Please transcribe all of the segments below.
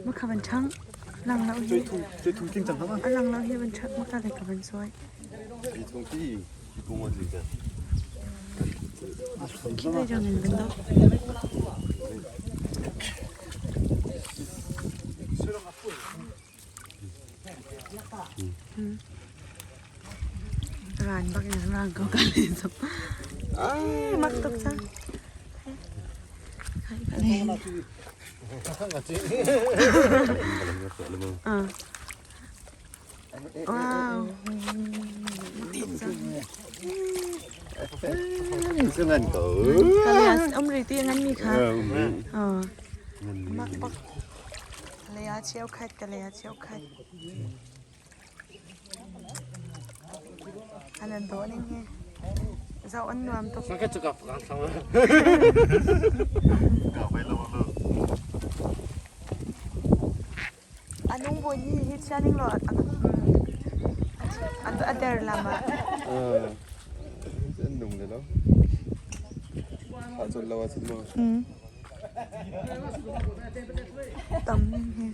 Maka van ṭhang lang lo hi. A lang lo hi van ṭhang maka le ka van sawi. Khi lei jong in van do. Ran bak in rang ko ka le zong. Mak tuk cang. Wow. Om ri ti ngan mi kha. Mak bak. Lea cheukhat ka lea cheukhat. An an dawh ning hi. Zoh an nuam tuk. A nung bawi hi hi chia ning law a der lam ah. An nung le lo. Thah lo ahcun maw. Tam ning hi.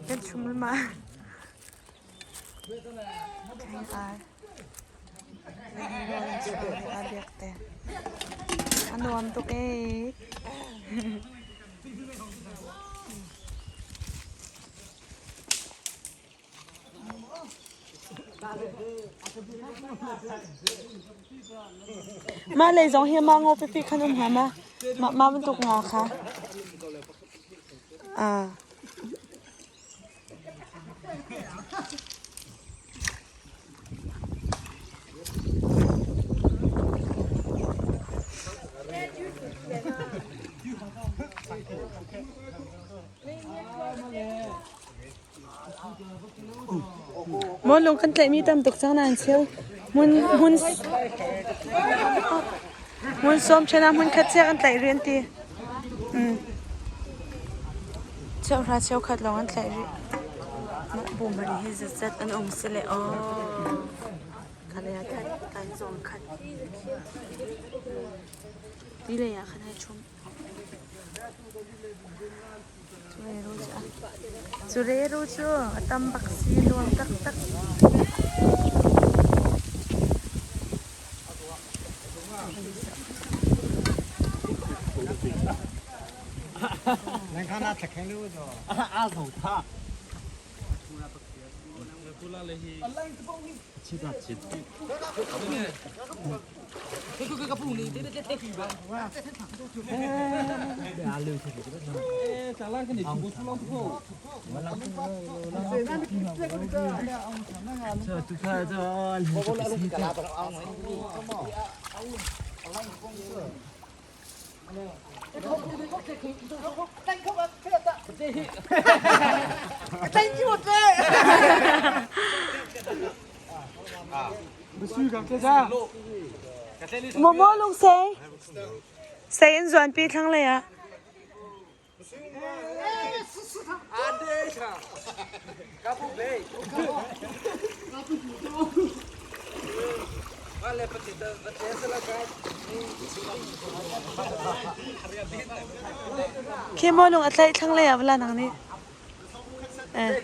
Kan chum ma. A nuam tuk ee. Mah lei zong hi mah ngaw pipi khan um hnga ma? Mah mah bantuk nga kha. Ah. Maw lung kan tlaihmi tam tuk cang nain cheu hmun hmun hmun sawm ṭhen ah hmun khat cia kan tlaih rih an ti. Cheuhra cheukhat lawng an tlaih rih. Mah bu man hi zatzat an um si le aw. Khalei ah khat kan zawng khat. Ti lei ah khan ai ṭhum. Cureru cu a tam bak si nuam taktak. Maw lung sei? Sei in zuanpi thlanglei ah. Khi maw lung a tlaih thlanglei ah va nang nih. Eh.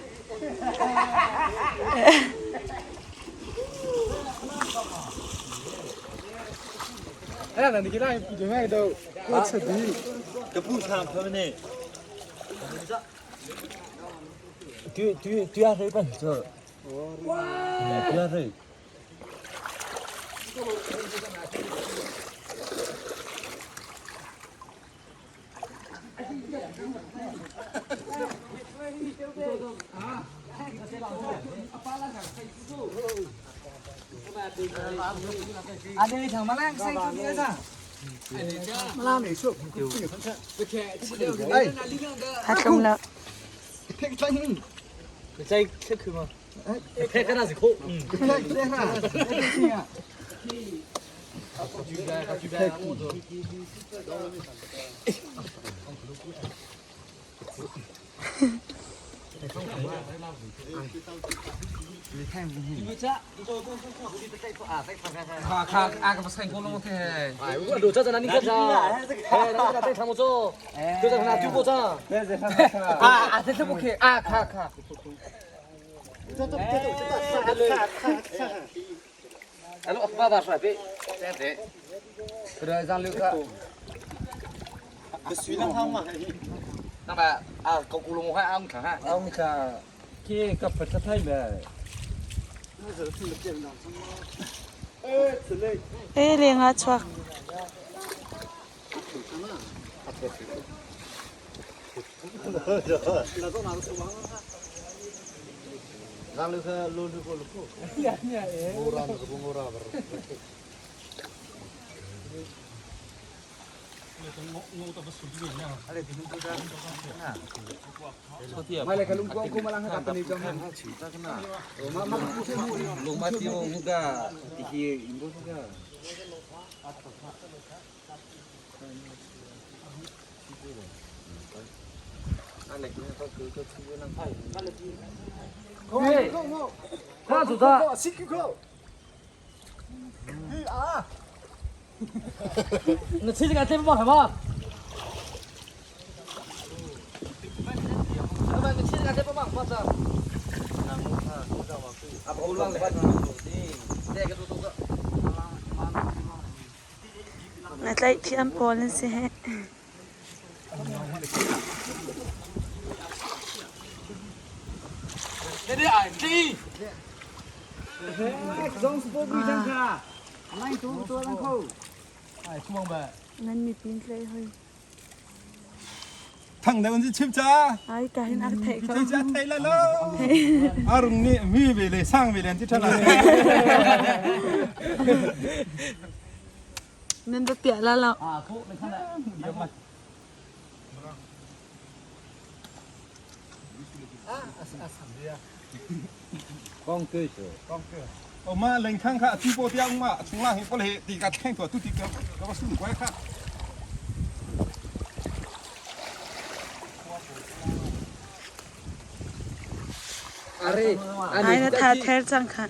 A tlung lo. E leng ah chuak. Na tlaih thiam pawl an si hih. Nan mipi in tlaih hoi. Thang deuh an chim ca. Ai ka hin ak theih ko. Thei ca thei la lo. Arung nih mi ve le sang ve le an ti thala. Nan va piah la lo. O ma leng khang kha atu po tiang ma chung la hi pol he ti ka thleng to tu ti ka ka su kwai kha. Ai na tha ther cang kha.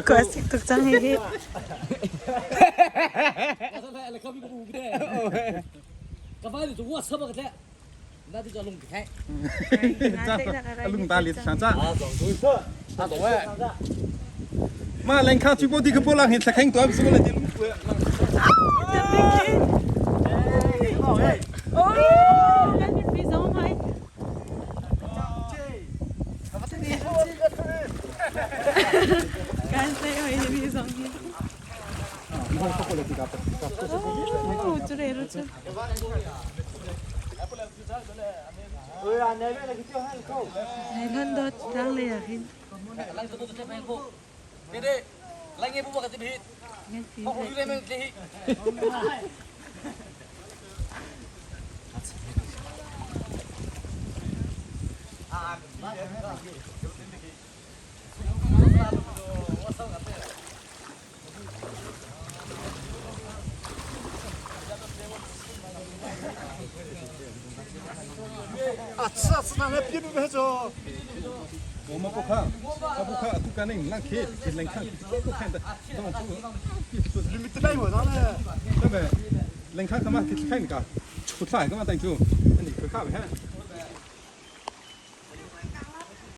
Ka sik tuk cang hi hi. Lung ta lit sang cha. Ma leng khang chu po ti ka po lang hi thleng to su le ti lung ku. Oh, nan mipi zong hai. Kan sei hoi hi mi zong hi. Oh, chu re ru chu. Hei lon dot tlang le ah hin. Ngan pi le. Ma ko kha ka bu kha tu ka ning lang khe ki leng khang ki ko khan da dong chu ki chu limit dai wo da le ta be leng khang ka ma ki khain ka chu thai ka ma tang chu ani kha kha be ha.